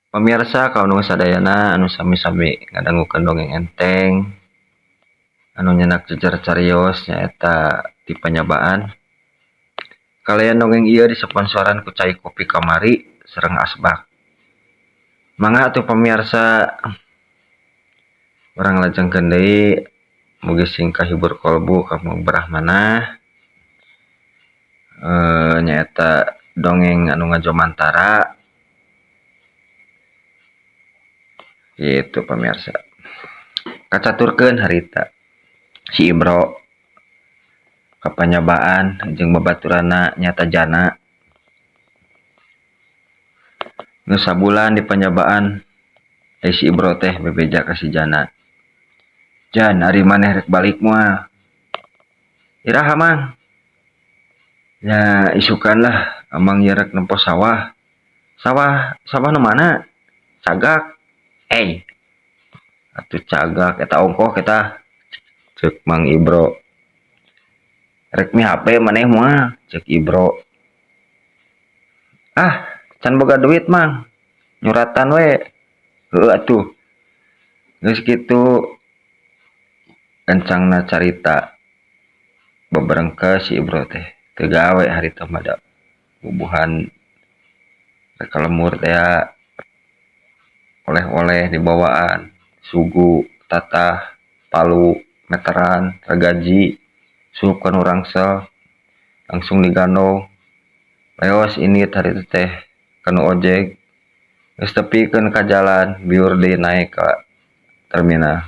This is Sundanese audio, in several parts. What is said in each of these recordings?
Pamirsa kaunung sadayana anu sami-sami ngadangukeun dongeng enteng anu nyenak jejer carios nyaeta ti panyabaan. Kalayan dongeng ieu disponsoran ku cai kopi kamari sareng asbak. Mangga atuh pamirsa urang lajengkeun deui mugi sing kahibur kolbu kamu brahmana nyaeta dongeng anu ngajomantara gitu pamirsa. Kacaturkeun harita si Ibro ka panyabaan jeung babaturanna nyata Jana. Geus sabulan di panyabaan ai si Ibro teh bebeja ka si Jana. Jan, ari maneh rek balik moal? Iraha Mang? Ya isukan lah, amang ieu rek nempo sawah. Sawah, sawah nu mana? Cagak. Ey, atuh cagak eta ongkoh eta. Ceuk Mang Ibro. Rek mihape maneh moal? Ceuk Ibro. Ah, can boga duit Mang. Nyuratan we. Heueuh atuh. Geus kitu encangna carita beberengke si Ibro teh teu gawe harita mah da bubuhan rek ka lembur teh oleh-oleh dibawaan sugu tatah palu meteran ragaji sup ka nu rangsel langsung digandong leos indit harita teh ka nu ojek geus tepikeun ka jalan biur deui naek ka terminal.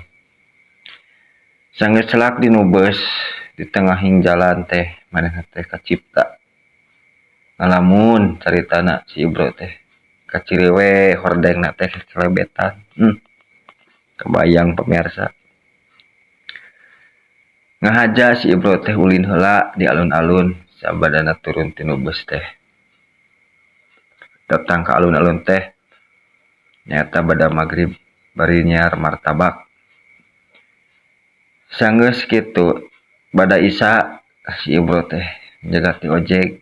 Sanggeus celak dinu beus di tengahing jalan teh manehna teh kacipta ngalamun caritana si Ibro teh kaciri we hordengna teh kelebetan. Kebayang pemirsa ngahaja si Ibro teh ulin heula di alun-alun sabadana turun tinu beus teh datang ke alun-alun teh nyata bada magrib bari nyiar martabak. Sanggeus kitu bada Isya si Ibro teh nyegat di ojek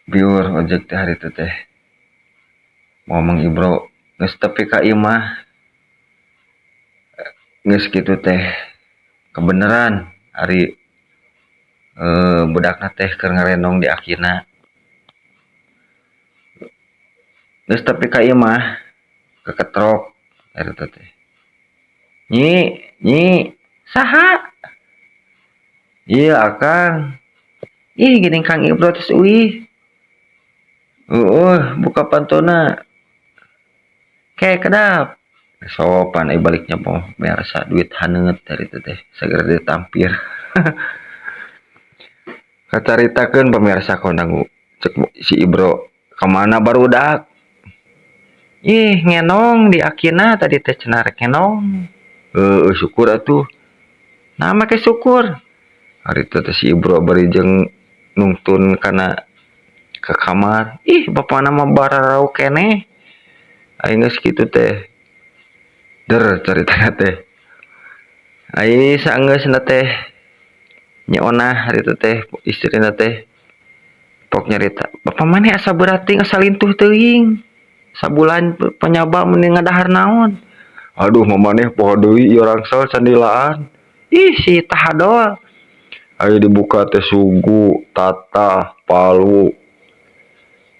biur ojek teh harita teh ngomong Ibro geus tepi ka imah geus kitu teh kebeneran ari budakna teh keur ngarenong di akina geus tepi ka imah keketrok harita teh. Nyi, nyi, saha? Iya akang. Ih geuning Kang Ibro tos uih. Heueuh, buka pantona. Ke kedap. Sopan ai baliknya mah pemirsa duit haneut harita teh sagera ditampir. Kacaritakeun pemirsa kondangu cek si Ibro ka mana barudak? Ih ngenong di akina tadi teh cenah rek ngenong. Heueuh syukur atuh. Nah make syukur. Harita teh si Ibro bari jeung nungtun kana ka kamar. Ih bapana mah bararau keneh. Aing geus kitu teh. Der caritana teh. Ai saenggeusna teh Nyi Onah harita teh istrina teh pok nyarita, "Bapa maneh asa berat teuing asa lintuh teuing. Sabulan panyaba mending ngadahar naon." Aduh mamaneh poho deui ieu rangsel candilaan. Ih si tahadol. Ayo dibuka teh sugu, tatah, palu.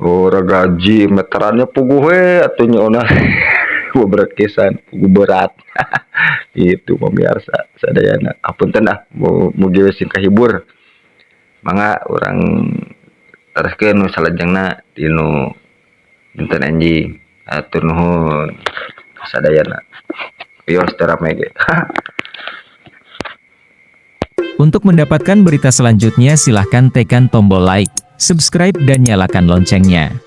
Oh ragaji meterannya puguh we atuh Nyi Onah. Beberkesan puguh berat. Itu pemirsa sadayana. Apunten ah mugi we sing kahibur. Mangga urang teruskeun nu salajengna dinu dinten enjing. Hatur nuhun sadayana. Wios teu rame ge. Untuk mendapatkan berita selanjutnya silahkan tekan tombol like, subscribe dan nyalakan loncengnya.